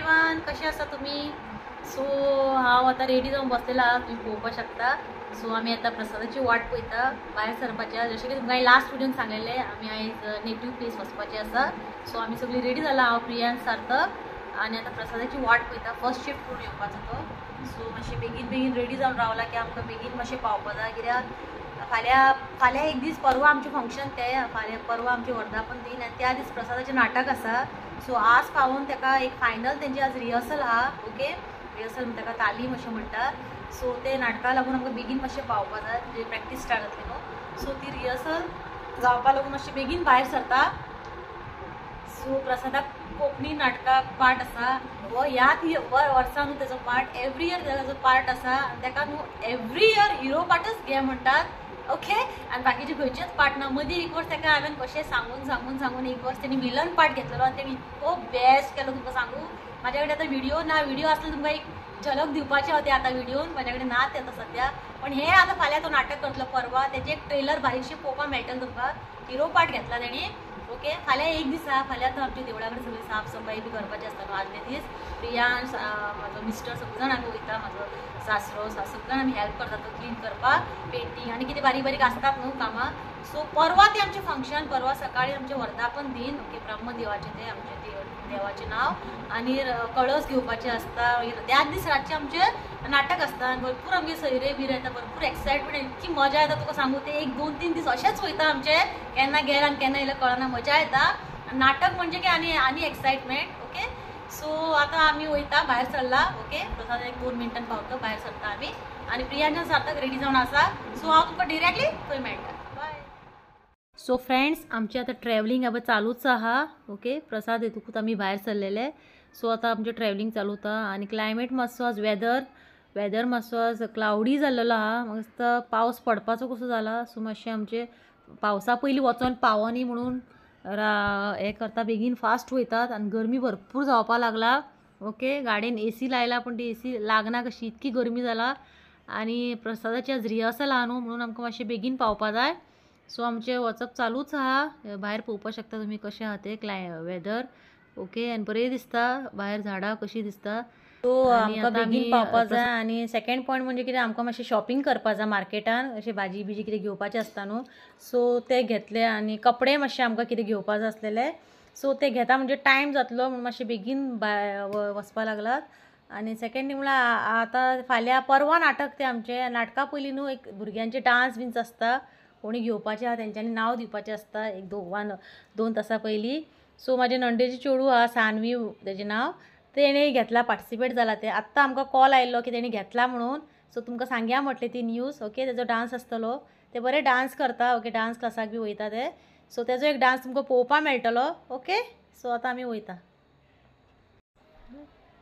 Everyone, कशे आसा तुमी? सो हांव आतां रेडी जावन बसलेला, तुमी पळोवपाक शकता. सो आमी आतां प्रसादाची वाट पळयता भायर सरपाच्या. जशें की तुमकां लास्ट व्हिडियोन सांगलेलें, आमी आयज नेटीव प्लेस वचपाचें आसा. सो आमी सगळीं रेडी जाला, हांव, प्रियान, सार्थक, आनी आतां प्रसादाची वाट पळयता. फर्स्ट शिफ्ट करून येवपाचो तो. सो मातशें बेगीन बेगीन रेडी जावन रावला की आमकां बेगीन मातशें पावपा जाय, कित्याक फाल्यां फाल्यां एक दीस परवा आमचें फंक्शन तें, फाल्यां परवा आमचें वर्धापन दिन आनी त्या दीस प्रसादाचें नाटक आसा. सो आज पावोवन ताका एक फायनल तेंची आज रिहर्सल आहा. ओके, रिहर्सल ताका तालीम अशें म्हणटा. सो ते नाटका लागून आमकां बेगीन मातशें पावपा जाय, म्हणजे प्रॅक्टीस स्टार्ट जातली न्हू. सो ती रिहर्सल जावपा लागून मातशें बेगीन भायर सरता. सो प्रसादाक कोंकणी नाटकाक पार्ट आसा. हो ह्याच वर्सा न्हू तेजो पार्ट, एवरी इयर तेजो पार्ट आसा आनी ताका न्हू एवरी इयर हिरो पार्टच घे म्हणटात. ओके, आनी बाकीचे खंयचेच पार्ट ना. मदीं एक वर्स ताका हांवें कशें सांगून सांगून सांगून एक वर्स तेणी विलन पार्ट घेतलेलो आनी तेणी इतको बेस्ट केलो, तुमकां सांगू. म्हाज्या कडेन आतां व्हिडियो ना, व्हिडियो आसलो तुमकां एक झलक दिवपाचें होते आतां व्हिडियोन, म्हाज्या कडेन ना ते आतां सद्या. पण हे आतां फाल्यां तो नाटक करतलो परवा, तेजें एक ट्रेलर बारीकशें पळोवपाक मेळटलें तुमकां. हिरो पार्ट घेतला तेणी. ओके, फाल्यां एक दीस आहा. फाल्यां आतां आमच्या देवळा कडेन सगळी साफ सफाई बी करपाची आसता न्हू. आदले दीस प्रिया, म्हाजो मिस्टर सगळीं जाण आमी वयता, म्हाजो सासरो सासू सगळीं जाण आमी हेल्प करता तो क्लीन करपाक, पेंटींग आनी कितें बारीक बारीक आसतात न्हू कामां. सो परवा तें आमचें फंक्शन, परवा सकाळी आमचें वर्धापन दिन. ओके, ब्रह्मदेवाचें तें आमचें देवाचें नांव, आनी कळस घेवपाचें आसता. त्याच दीस रातचें आमचें नाटक आसता आनी भरपूर आमगे सोयरे बिरे येता, भरपूर एक्सायटमेंट, इतकी मजा येता तुका सांगू. ते एक दोन तीन दीस अशेंच वयता आमचे, केन्ना गेले आनी केन्ना येयले कळना, मजा येता. नाटक म्हणजे की आनी आनी एक्सायटमेंट. ओके, सो आतां आमी वयता, भायर सरला. ओके, प्रसाद एक 2 मिनटान पावता, भायर सरता आमी आनी प्रियांच्या सार्थक रेडी जावन आसा. सो हांव तुमकां डिरेक्टली थंय मेळटा. बाय. सो फ्रेंड्स, आमचें आतां ट्रॅवलिंग आतां चालूच आहा. ओके, प्रसाद येतकूच आमी भायर सरलेले. सो आतां आमचें ट्रॅवलिंग चालू उरता आनी क्लायमेट मातसो आज वेदर मातसो आज क्लावडी जाल्लेलो आहा. म्हाका दिसता पावस पडपाचो कसो जाला. सो मातशें आमचें पावसा पयलीं वचोन पावनी म्हणून हें करता, बेगीन फास्ट वयतात आनी गरमी भरपूर जावपा लागला. ओके, गाडयेन एसी लायला पण ती एसी लागना कशी, इतकी गरमी जाला. आनी प्रसादाची आज रिहर्सल आहा न्हू, म्हणून आमकां मातशें बेगीन पावपा जाय. सो आमचें वचप चालूच आहा. भायर पळोवपाक शकता तुमी कशें आहा तें वेदर. ओके, आनी बरें दिसता भायर, झाडां कशीं दिसता. सो आमकां बेगीन पावपा जाय. आनी सेकेंड पॉयंट म्हणजे कितें, आमकां मातशें शॉपिंग करपा जाय मार्केटान, अशें भाजी बिजी कितें घेवपाचें आसता न्हू. सो ते घेतले आनी कपडे मातशे आमकां कितें घेवपा जाय आसलेले. सो ते घेता म्हणजे टायम जातलो म्हणून मातशें बेगीन वचपा लागलात. आनी सेकेंड थिंग म्हळ्यार आतां फाल्यां परवा नाटक तें आमचें. नाटका पयलीं न्हू एक भुरग्यांचे डांस बीन आसता, कोणी घेवपाचें आहा तेंच्यांनी नांव दिवपाचें आसता एक दोन तासां पयलीं. सो म्हाजे नंडेचें चेडूं आहा, सानवी तेजें नांव, तेणें घेतला, पार्टिसिपेट जाला तें. आत्तां आमकां कॉल आयिल्लो की तेणें घेतला म्हणून. सो तुमकां सांगया म्हटलें ती न्यूज. ओके, तेजो डांस आसतलो, ते बरे डांस करता. ओके, डांस क्लासाक बी वयता ते. सो तेजो एक डांस तुमकां पळोवपाक मेळटलो. ओके, सो आतां आमी वयता.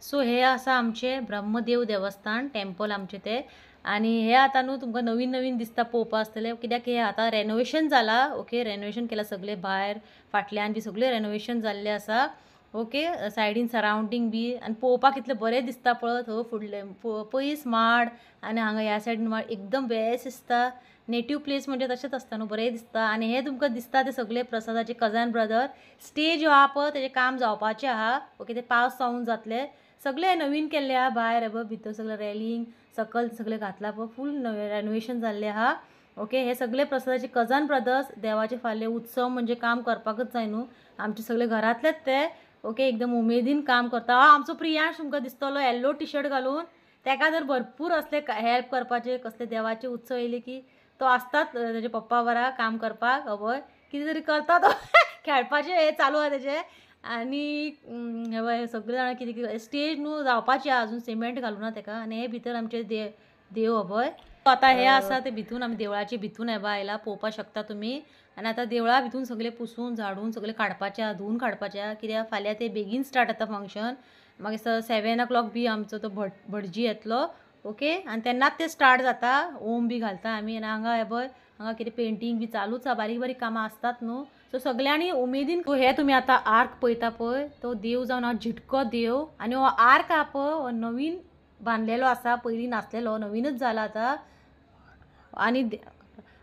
सो हे आसा आमचें ब्रह्मदेव देवस्थान टेम्पल आमचें तें. आनी हे आतां न्हू तुमकां नवीन नवीन दिसता पळोवपा आसतलें, कित्याक हे आतां रेनोवेशन जाला. ओके, रेनोवेशन केलां सगळें, भायर फाटल्यान बी सगळें रेनोवेशन जाल्लें आसा. ओके, सायडीन सरावंडींग बी आनी पळोवपाक कितलें बरें दिसता पळयत. हो फुडलें पयस माड आनी हांगा ह्या सायडीन माड, एकदम बेस्ट दिसता. नेटीव प्लेस म्हणजे तशेंच आसता न्हू, बरें दिसता. आनी हे तुमकां दिसता ते सगळे प्रसादाचे कजन ब्रदर. स्टेज आहा पळय, तेजें काम जावपाचें आहा. ओके, ते पावस जावन जातले. सगळें नवीन केल्लें आहा भायर, पळय भितर सगळें रेलिंग सकल सगळें घातलां पळय, फूल रेनोवेशन जाल्लें आहा. ओके, हे सगळे प्रसादाचे कजन ब्रदर्स. देवाचे फाल्यां उत्सव म्हणजे काम करपाकच जाय न्हू, आमचे सगळे घरांतलेच ते. ओके, एकदम उमेदीन काम करता. आमचो प्रियांश तुमकां दिसतलो येल्लो टी शर्ट घालून, तेका जर भरपूर असले हेल्प करपाचे, कसले देवाचे उत्सव येयले की तो आसतात तेजे पप्पा बरा काम करपाक. हय, कितें तरी करता तो, खेळपाचें हें चालू आहा तेजें. आनी हय, सगळीं जाणां कितें कितें स्टेज न्हू जावपाची आहा अजून, सिमेंट घालूना तेका. आनी हे भितर आमचे देव हय आतां हे आसा ते भितून, आमी देवळाचे भितून हे आयला पळोवपाक शकता तुमी. आनी आतां देवळा भितून सगळें पुसून झाडून सगळें काडपाचें आहा, धुवून काडपाचें आहा, कित्याक फाल्यां ते बेगीन स्टार्ट जाता फंक्शन. मागीर 7 o'clock बी आमचो तो भटजी येतलो. ओके, आनी तेन्नाच ते स्टार्ट जाता, ओम बी घालता आमी. आनी हांगा हे पळय, हांगा कितें पेंटींग बी चालूच आहा, बारीक बारीक कामां आसतात न्हू. सो सगळ्यांनी उमेदीन. हे तुमी आतां आर्क पळयता पळय, तो देव जावन आहा झिटको देव. आनी हो आर्क आहा पळय, हो नवीन बांदलेलो आसा, पयलीं नासलेलो, नवीनच जाला आतां. आनी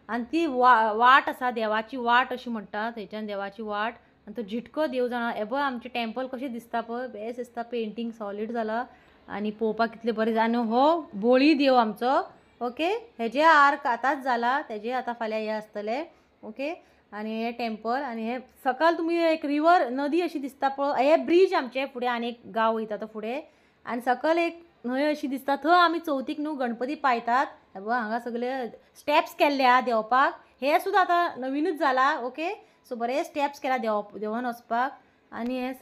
आनी ती वाट आसा, देवाची वाट अशी म्हणटा, थंयच्यान देवाची वाट. आनी तो झिटको देव जाणा. हे पळय आमचें टेम्पल कशें दिसता पळय, बेस्ट दिसता, पेंटींग सॉलीड जाला आनी पळोवपाक कितलें बरें. आनी हो बोळी देव आमचो. ओके, हेजे आर्क आतांच जाला, तेजे आतां फाल्यां हे आसतले. ओके, आनी हे टेम्पल आनी हे सकाळ तुमी एक रिवर नदी अशी दिसता पळय, हे ब्रीज आमचे फुडें आनी एक गांव वयता तो फुडें. आनी सकयल एक न्हंय अशी दिसता, थंय आमी चवथीक न्हू गणपती पायतात. हे पळय हांगा सगळे स्टेप्स केल्ले आहा देंवपाक, हे सुद्दां आतां नवीनूच जाला. ओके, सो बरे स्टेप्स केला देंवन वचपाक. आनी हे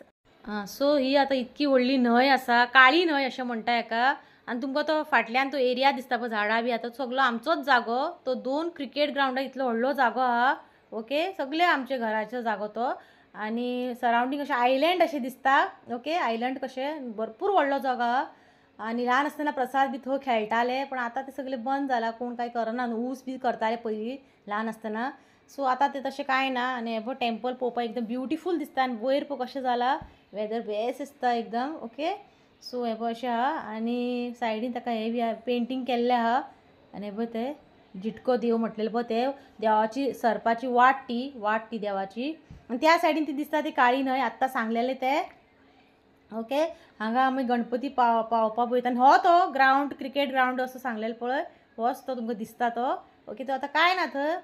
सो ही आतां इतकी व्हडली न्हंय आसा, काळी न्हंय अशें म्हणटा हेका. आनी तुमकां तो फाटल्यान तो एरिया दिसता पळय, झाडां बी आतां सगलो आमचोच जागो तो. 2 क्रिकेट ग्रावंडा इतलो व्हडलो जागो आहा. ओके, सगळे आमच्या घराचो जागो तो. आनी सरावंडींग अशें आयलँड अशें दिसता. ओके, आयलंड कशें भरपूर व्हडलो जागो आहा. आनी ल्हान आसतना प्रसाद बी थंय खेळटाले, पण आतां ते सगळे बंद जाला, कोण कांय करना. ऊस बी करताले पयलीं ल्हान आसतना, सो आतां ते तशें कांय ना. आनी हे पळय टेम्पल पळोवपाक एकदम ब्युटिफूल दिसता. आनी वयर पळय कशें जाला, वेदर बेस्ट दिसता एकदम. ओके, सो हे पळय अशें आहा. आनी सायडीन ताका हे बी पेंटींग केल्लें आहा. आनी हे पळय ते झिटको देव म्हटलेले पळय, ते देवाची सरपाची वाट, ती वाट ती देवाची. आनी त्या सायडीन ती दिसता ती काळी न्हंय, आत्तां सांगलेले ते. ओके, हांगा आमी गणपती पावपाक वयता. आनी हो तो ग्रावंड, क्रिकेट ग्रावंड असो सांगलेलो पळय, होच तो तुमकां दिसता तो. ओके, तो आतां कांय ना थंय,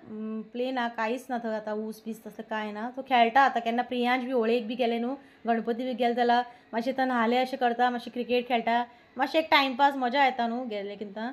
प्लेन आहा, कांयच ना थंय आतां, ऊस बीस तसलें कांय ना. तो खेळटा आतां केन्ना प्रियांश बी होळयेक बी गेले न्हू, गणपती बी गेले जाल्यार मातशें थंय न्हाले अशें करता, मातशें क्रिकेट खेळटा, मातशें एक टायमपास मजा येता न्हू गेले कितें.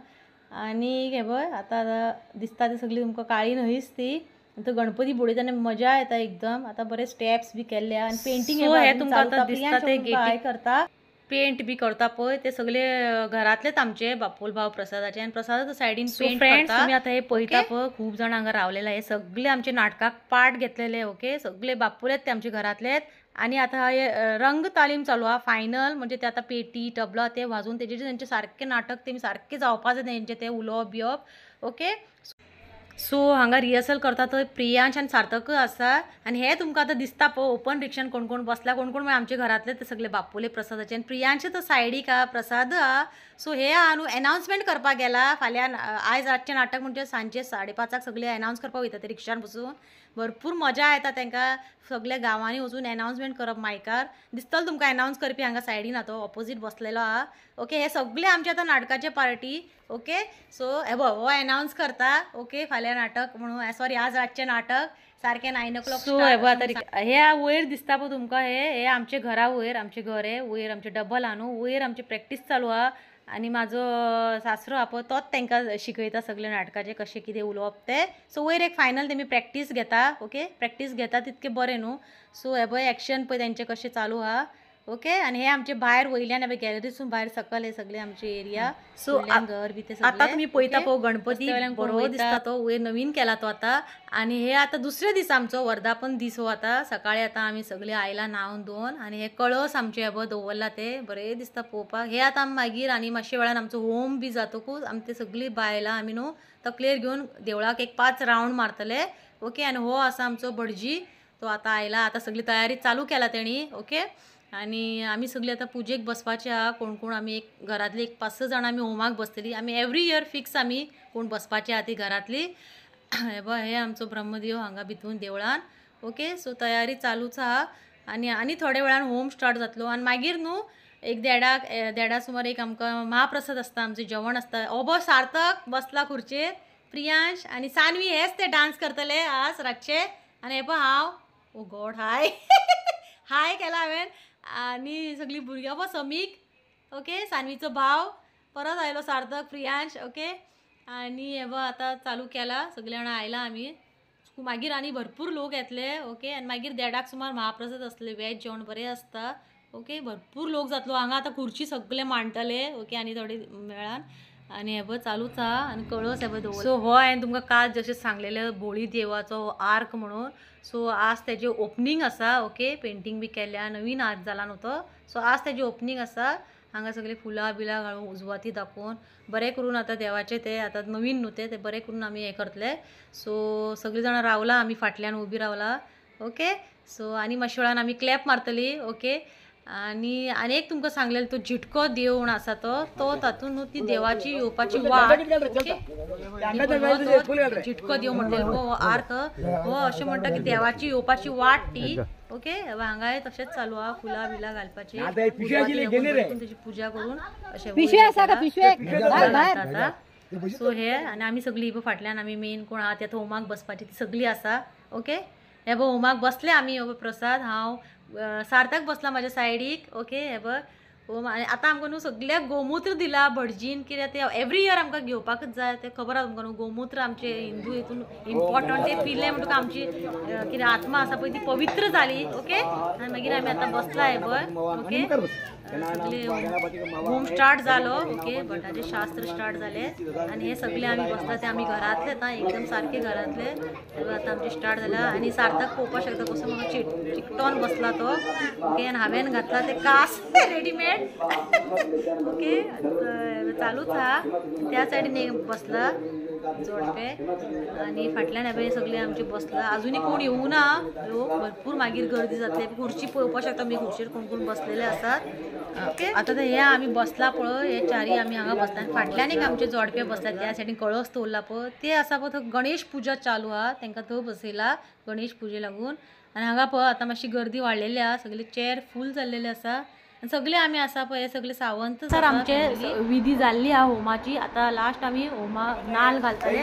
आनी हे पळय आतां दिसता ती सगळी तुमकां काळी न्हंयच ती. थंय गणपती बुडयता आनी मजा येता एकदम. आतां बरे स्टेप्स बी केल्ले आनी पेंटींग हे तुमकां आतां दिसता ते गेटी करता, पेंट बी करता पळय, ते सगळे घरांतलेच आमचे बापोल भाव प्रसादाचे. आनी प्रसादाच्या सायडीन पेंट करता. तुमी आतां हे पळयता पळय, खूब जाण हांगा रावलेले, हे सगळे आमचे नाटकाक पार्ट घेतलेले. ओके, सगळे बापोलेच ते आमचे घरांतलेच. आनी आतां हे रंग तालीम चालू आहा, फायनल म्हणजे ते आतां पेटी तबला ते वाजोवन तेजेर तेंचे सारकें नाटक तेमी सारकें जावपा जाय तेंचें तें उलोवप बिवप. ओके, सो हांगा रिहर्सल करता थंय प्रियांश आनी सार्थक आसा. आनी हे तुमकां आतां दिसता पळय ओपन रिक्षान कोण कोण बसला, कोण कोण आमच्या घरांतले ते सगळे बापोले प्रसादाचे. आनी प्रियांश तो सायडीक आहा, प्रसाद आहा. सो हे आहा न्हू एनावन्समेंट करपाक गेला फाल्यां, आयज रातचें नाटक म्हणजे सांजचे 5:30 सगळे एनावन्स करपाक वयता ते रिक्षान बसून. भरपूर मजा येता तांकां सगल्या गांवांनी वचून एनावन्समेंट करप मायकार. दिसतलो तुमकां एनावन्स करपी हांगा सायडीन आहा, तो ऑपोजीट बसलेलो आहा. ओके, हे सगळे आमचे आतां नाटकाचे पार्टी. ओके, सो हे पळय हो एनावन्स करता. ओके, फाल्यां नाटक म्हणून, सॉरी आज रातचें नाटक सारकें 9 o'clock. सो हे पळय आतां हे वयर दिसता पळय तुमकां, हे हे आमच्या घरा वयर, आमचें घर हे वयर आमचें डबल आहा न्हू, वयर आमची प्रॅक्टीस चालू आहा. आनी म्हाजो सासरो आहा पळय तोच तांकां शिकयता सगळें नाटकाचें कशें कितें उलोवप तें. सो वयर एक फायनल तेमी प्रॅक्टीस घेता. ओके, प्रॅक्टीस घेता तितकें बरें न्हू. सो हे पळय एक्शन पळय तेंचें कशें चालू आहा. ओके, आनी हे आमचे भायर वयल्यान हे गॅलरीसून भायर सकल हे सगळे आमचे एरिया. सो घर बी ते आतां तुमी पळयता पळय गणपती बरो दिसता तो वयर नवीन केला तो आतां. आनी हे आतां दुसरे दीस आमचो वर्धापन दीस हो. आतां सकाळी आतां आमी सगळे आयला न्हावन धुवन. आनी हे कळस आमचे हे पळय दवरला ते बरे दिसता पळोवपाक. हे आतां आमी मागीर आनी मातशे वेळान आमचो होम बी जातकूच आमी ते सगळी बायलां आमी न्हू तकलेर घेवन देवळाक एक 5 रावंड मारतले. ओके, आनी हो आसा आमचो भटजी, तो आतां आयला, आतां सगळी तयारी चालू केला तेणी. ओके, आनी आमी सगळीं आतां पुजेक बसपाचे आहा. कोण कोण आमी एक घरांतली एक 5-6 जाणां आमी होमाक बसतली. आमी एवरी इयर फिक्स आमी कोण बसपाचे आहा ती घरांतली. हे पळय हे आमचो ब्रह्मदेव हांगा भितून देवळान. ओके, सो तयारी चालूच आहा. आनी आनी थोड्या वेळान होम स्टार्ट जातलो. आनी मागीर न्हू एक देडा सुमार एक आमकां महाप्रसाद आसता, आमचें जेवण आसता. ओबो सार्थक बसला खुर्चेर, प्रियांश आनी सानवी हेच ते डांस करतले आज रातचे. आनी हे पळय हांव, ओ गॉड, हाय हाय केला हांवें. आनी सगळीं भुरग्यां पळय समीक, ओके, सानवीचो भाव परत आयलो, सार्थक, प्रियांश. ओके, आनी हे पळय आतां चालू केला, सगळे जाणां आयला आमी. मागीर आनी भरपूर लोक येतले. ओके, आनी मागीर 1:30 सुमार महाप्रसाद आसतले, वेज जेवण बरें आसता. ओके, भरपूर लोक जातलो हांगा आतां, खुर्ची सगळे मांडटले. ओके, आनी थोडे वेळान. आनी हे पळय चालूच आहा. आनी कळस हे पळय दवरला. सो हो हांवें तुमकां काल जशें सांगलेलें बोळी देवाचो आर्क म्हणून, सो आज तेजें ओपनींग आसा. ओके, पेंटींग बी केल्या, नवीन आर्क जाला न्हू तो. सो आज तेजें ओपनींग आसा. हांगा सगळीं फुलां बिलां घालून उजवाती दाखोवन बरें करून आतां देवाचें तें आतां नवीन न्हू तें बरें करून आमी हें करतले. सो सगळीं जाणां रावला, आमी फाटल्यान उबी रावला. ओके, सो आनी मातशे वेळान आमी क्लॅप मारतली. ओके, आनी आनी एक तुमकां सांगलेलो तो झिटको देव म्हूण आसा तो तो तातूंत न्हू ती देवाची येवपाची वाट ओके झिटको देव म्हणटले हो आर्क हो अशें म्हणटा की देवाची येवपाची वाट ती ओके. हांगाय तशेंच चालू आहा फुलां बिलां घालपाची तेची पुजा करून अशें आता. सो हे आनी आमी सगळीं फाटल्यान आमी मेन कोण आहा त्या होमाक बसपाची ती सगळी आसा ओके. हे पळय होमाक बसले आमी हो प्रसाद हांव सार्थक बसला म्हाज्या सायडीक ओके. हे पळय होम आनी आतां आमकां न्हू सगळ्याक गोमुत्र दिला भटजीन कित्याक ते एवरी इयर आमकां घेवपाकच जाय तें खबर आसा तुमकां न्हू गोमुत्र आमचे हिंदू हितून इम्पॉर्टंट ते पिले म्हणटकच आमची कितें आत्मा आसा पळय ती पवित्र जाली ओके. आनी मागीर आमी आतां बसला हे पळय ओके. सगळे होम स्टार्ट जालो ओके भटाचे शास्त्र स्टार्ट जाले आनी हे सगळे आमी बसला ते आमी घरांतले आतां एकदम सारके घरांतले आतां आमचे स्टार्ट जाला. आनी सार्थक पळोवपाक शकता कसो म्हाका चिकटोन बसला तो ओके. आनी हांवें घातला ते कास रेडीमेड ओके चालूच आहा त्या सायडीन एक बसला जोडपे आनी फाटल्यान हे सगळे आमचे बसला अजूनय कोण येवना लोक भरपूर मागीर गर्दी जातली खुर्ची पळोवपाक शकता आमी खुर्चेर कोण कोण बसलेले आसात ओके. आतां हे आमी बसला पळय हे चारी आमी हांगा बसला फाटल्यान एक आमचे जोडपे बसला त्या सायडीन कळस दवरला पळय ते आसा पळय थंय गणेश पुजा चालू आहा तांकां थंय बसयला गणेश पुजे लागून. आनी हांगा पळय आतां मातशी गर्दी वाडलेली आहा सगळे चेर फूल जाल्लेले आसा सगळे आमी आसा पळय सगळे सावंत सर आमचे विधी जाल्ली आहा होमाची. आतां लास्ट आमी होमा नाल घालतले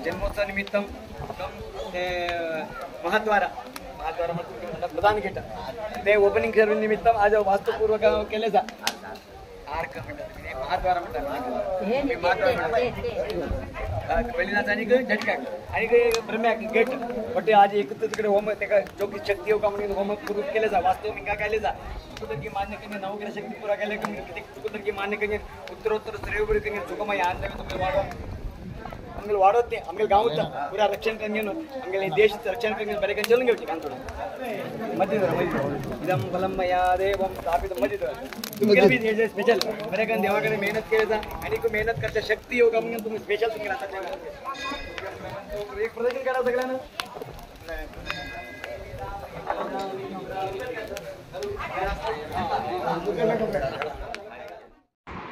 जन्मोत्सव निमित्तं महाद्वार महाद्वार प्रधान गेट ते ओपनिंग सेरेमनी निमित्तं आज वास्तुपूर्वक केले जा आर्क म्हणतात महाद्वार म्हणतात महाद्वार पहिली आणि झटका आणि ब्रह्म्याक गेट बट आज एकत्र तिकडे होम तेका जोगी शक्ती होका म्हणून होम पूर्ण केले जा वास्तव मिंगा केले जा चुकुदरकी मान्य करून नवग्रह शक्ती पुरा केले चुकुदरकी मान्य करून उत्तरोत्तर श्रेय करून सुखमय आनंद तुम्ही वाढवा आमगे वाढवत नाही आमगे गावचं पुरा रक्षण करून आमगे देश रक्षण करून बरे करून चलून घेवचे कान थोडं मध्ये इदम बलम मया देवम स्थापित मध्ये तुमगे बी स्पेशल बरे करून देवाकडे मेहनत केली जा आणि मेहनत करच्या शक्ती योग म्हणून तुम्ही स्पेशल तुम्ही आता एक प्रदर्शन करा सगळ्यांना.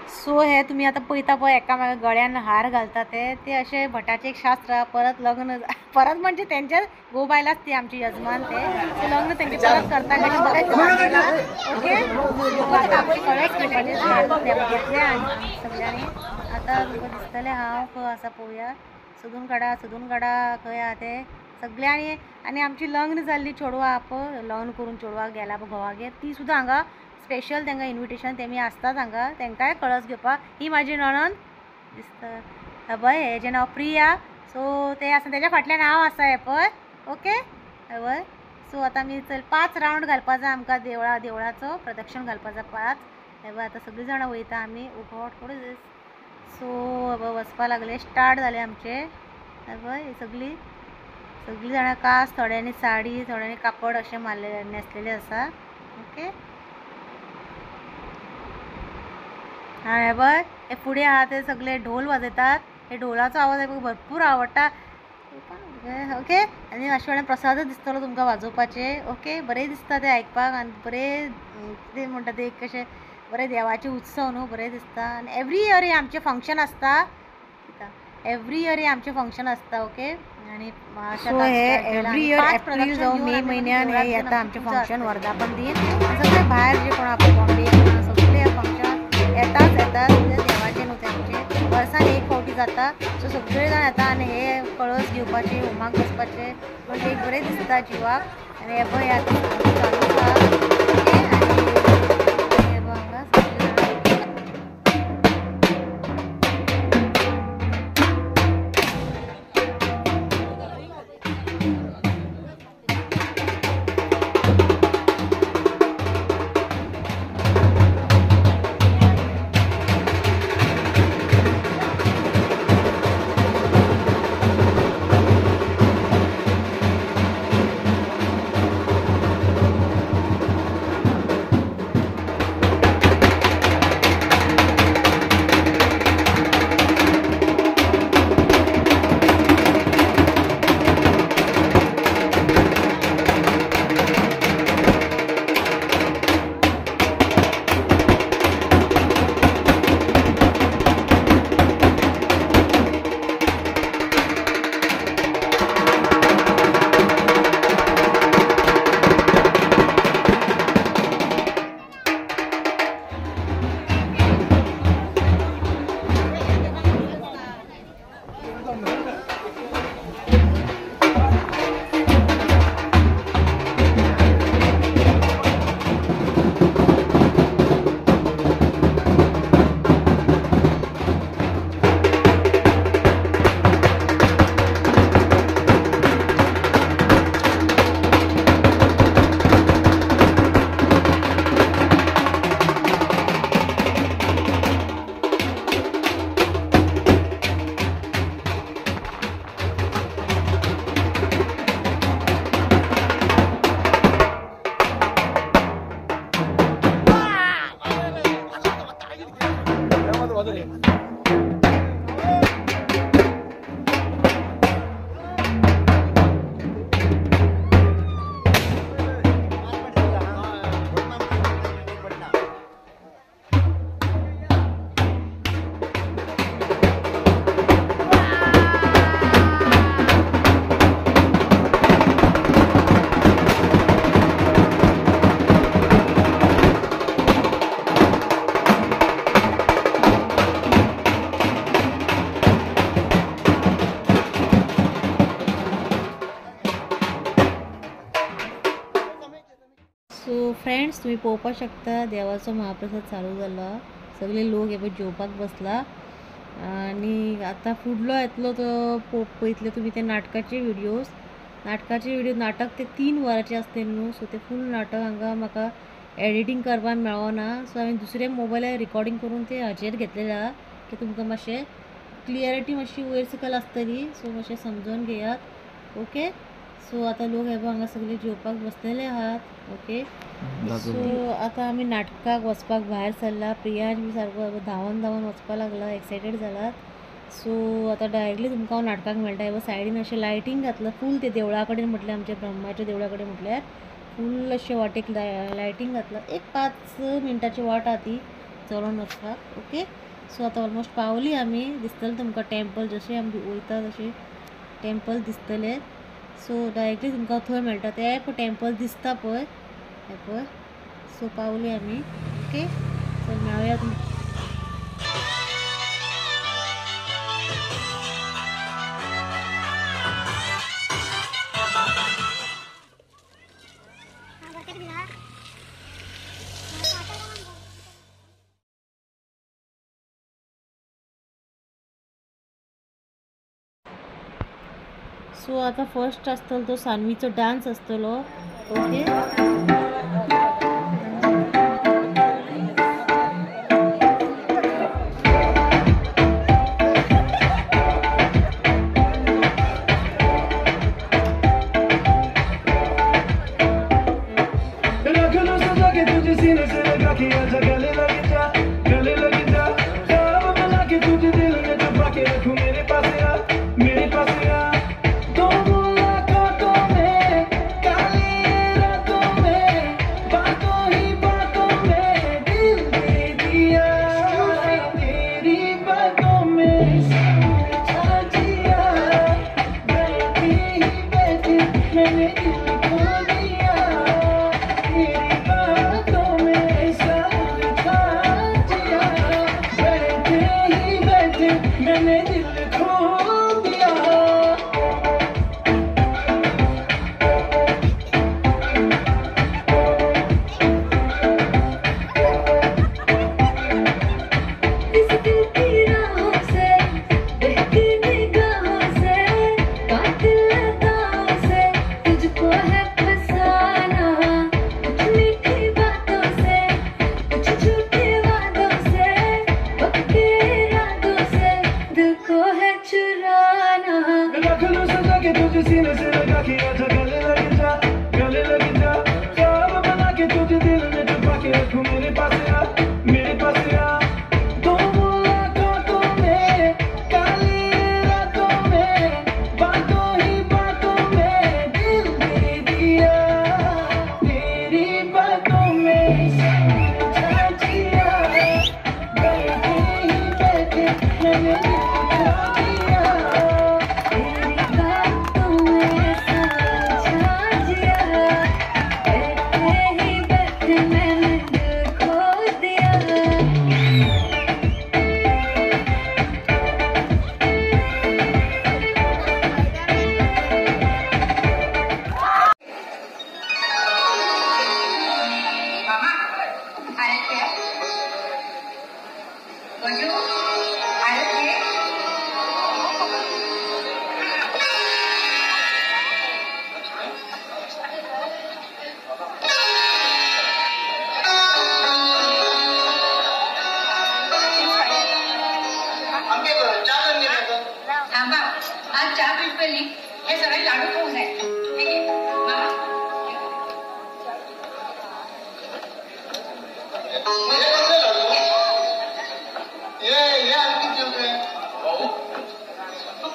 सो हे तुम्ही आता पळयता पळय एकामेका गळ्यान हार घालता ते ते अशे भटाचे एक शास्त्र परत लग्न परत म्हणजे त्यांच्या गोबायलाच ते आमचे यजमान ते लग्न त्यांचे परत करता ओके. घेतले आनी सगळ्यांनी आतां तुमकां दिसतलें हांव खंय आसा पळोवया सोदून काडा सोदून काडा खंय आहा ते सगळ्यांनी. आनी आमची लग्न जाल्ली चेडवां पळय लग्न करून चेडवाक गेला पळय घोवागेर ती सुद्दां हांगा स्पेशल तांकां इन्विटेशन तेमी आसतात हांगा तांकांय कळस घेवपाक. ही म्हाजी नणंद दिसता पळय हेजें नांव प्रिया सो ते आसा तेज्या फाटल्यान हांव आसा हें पळय ओके हय. सो आतां आमी चल 5 रावंड घालपा जाय आमकां देवळा देवळाचो प्रदक्षिण घालपा जाय 5. हे पळय आतां सगळीं जाणां वयता आमी उगोट कोण सो हे वचपा लागले स्टार्ट जाले आमचे. हे पळय सगळीं सगळीं जाणां कास थोड्यांनी साडी थोड्यांनी कापड अशें मारलेलें न्हेसलेलें आसा ओके. हे पळय हे फुडें आहा ते सगळे ढोल वाजयतात हे ढोलाचो आवाज आयकूंक भरपूर आवडटा ओके. आनी मातशें वेळान प्रसादच दिसतलो तुमकां वाजोवपाचे ओके. बरें दिसता ते आयकपाक आनी बरें कितें म्हणटा ते कशें बरें देवाचे उत्सव न्हू बरें दिसता. आनी एवरी इयर हे आमचें फंक्शन आसता एवरी इयर हे आमचें फंक्शन आसता ओके. आनी सो हे एवरी इयर एप्रिल जावं मे म्हयन्यान हे येता आमचें फंक्शन वर्धापन दीन. सगळे भायर जे कोण आहा बॉम्बे सगळे फंक्शन येताच येतात देवाचे न्हू तेंचे वर्सान एक फावटी जाता. सो सगळे जाण येता आनी हे कळस घेवपाचे होमाक बसपाचे म्हणजे एक बरें दिसता जिवाक. आनी हे पळय आतां चालू आसा ओके. आनी हे पळय हांगा सगळे जाणां फ्रेंड्स तुम्ही पळोवपाक शकता देवाचो महाप्रसाद चालू जाला. सगळे लोक हे पळय जेवपाक बसला आनी आतां फुडलो येतलो तो पळयतले तुमी ते नाटकाचे व्हिडियोज. नाटकाचे व्हिडियो नाटक ते 3 वरांचे आसतले न्हू, सो ते फूल नाटक हांगा म्हाका एडिटींग करपाक मेळना, सो हांवें दुसऱ्या मोबायलार रिकॉर्डिंग करून ते हाचेर घेतलेले आहा की तुमकां मातशें क्लियरिटी मातशी वयर सकयल आसतली, सो मातशें समजून घेयात. ओके, सो आतां लोक हे पळय हांगा सगळे जेवपाक बसलेले आहात. ओके, सो आतां आमी नाटकाक वचपाक भायर सरला. प्रियांश बी सारको धांवन धांवन वचपाक लागला, एक्सायटेड जालात. सो आतां डायरेक्टली तुमकां हांव नाटकाक मेळटा. हे सायडीन अशें लायटींग घातलां फूल, ते देवळा कडेन म्हटल्यार आमच्या ब्रह्माच्या देवळा कडेन म्हटल्यार फूल अशें वाटेक लायटींग घातलां. एक 5 मिनटाची वाट आहा ती चलोन वचपाक. ओके, सो आतां ऑलमोस्ट पावली आमी. दिसतलें तुमकां टेम्पल, जशें आमी वयता तशें टेम्पल दिसतलें. सो डायरेक्टली तुमकां थंय मेळटा, ते पळय टेम्पल दिसता पळय, हे पळय. सो पावली आमी. ओके, सो मेळया तुमकां. सो आतां फर्स्ट आसतलो तो सानवीचो डान्स आसतलो. ओके,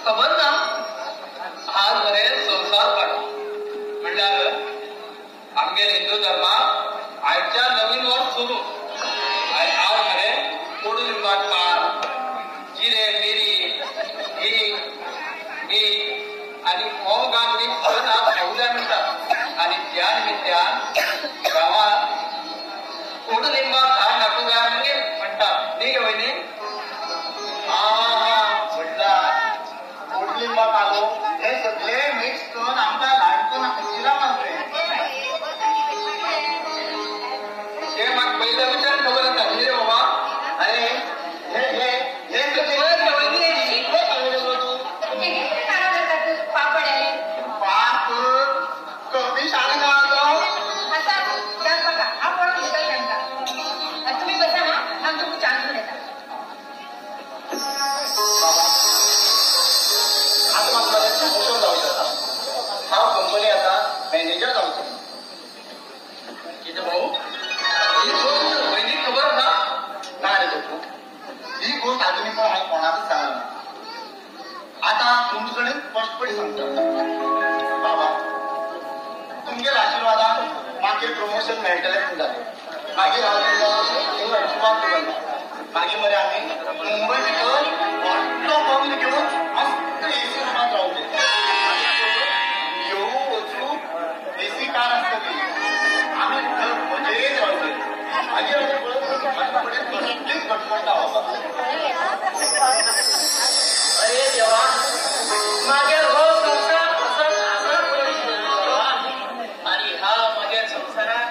खबर ना आज मरे संवसार पाडवा म्हणल्यार आमगेर हिंदू धर्माक आयच्या नवीन वर्स सुरू. आज मरे कोडू लिंबाक पान, जिरे, मिरी, हिंग, मीठ आनी फोव घालून. आतां म्हाका मरे प्रमोशन जावं शकता. हांव कंपनी आतां मॅनेजर जावचो. कितें भाऊ, ही गोश्ट वयनीक खबर ना? ना रे दत्तू, ही गोश्ट आजुनूय पण हांवें कोणाकच सांगना. आतां तुमचे कडेन स्पश्टपणी सांगता बाबा, तुमगेल्या आशिर्वादान मागीर प्रमोशन मेळटलें म्हूण जालें. मागीर हांव तुमकां अजिबात खबर ना. मागीर मरे आमी मुंबय भितर मोठो बंगलो घेवन मस्त एसी रुमांत रावचे. येवू वचूं एसी कार आसतली, आमी मजेत रावचे. मागीर आमी पळय फुडें कसलीच घटमट ना बाबा. अरे देवा, मागीर हो संवसार असत आसत देवा, आणि ह्या माझ्या संवसारात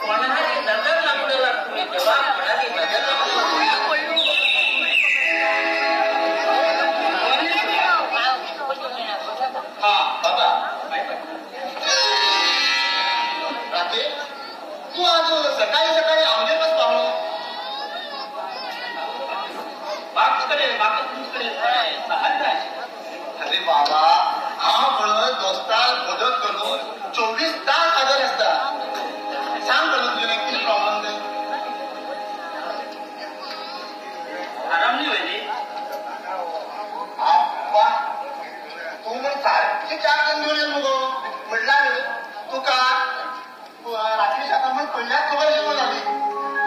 कोणाची नजर लागू लागली देवा, कोणाची नजर लागू. हा बाबा, राकेश तू आज सकाळी सकाळी आमगेरच पावलो. बापकडे बाप तुमच्याकडे सहाय्य जाय. अरे बाबा, हांव पळय दोस्ताक मदत करून 24 तास हाजर आसता. सांग पळय तुजें कितें प्रॉब्लम ते. आराम न्ही वयनी. आप्पा तूं म्हण सारकी च्या करून घेवन येयल मुगो. म्हणल्यार तुका राकेश आतां म्हण पयल्याच खबर येवं जाली.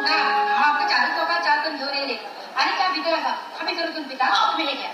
ना, हांव आमकां चारूच लोकांक च्या करून घेवन येयले आनी च्या भितर आसा, आमी भितर वचून पिता, तुमी हे घ्या.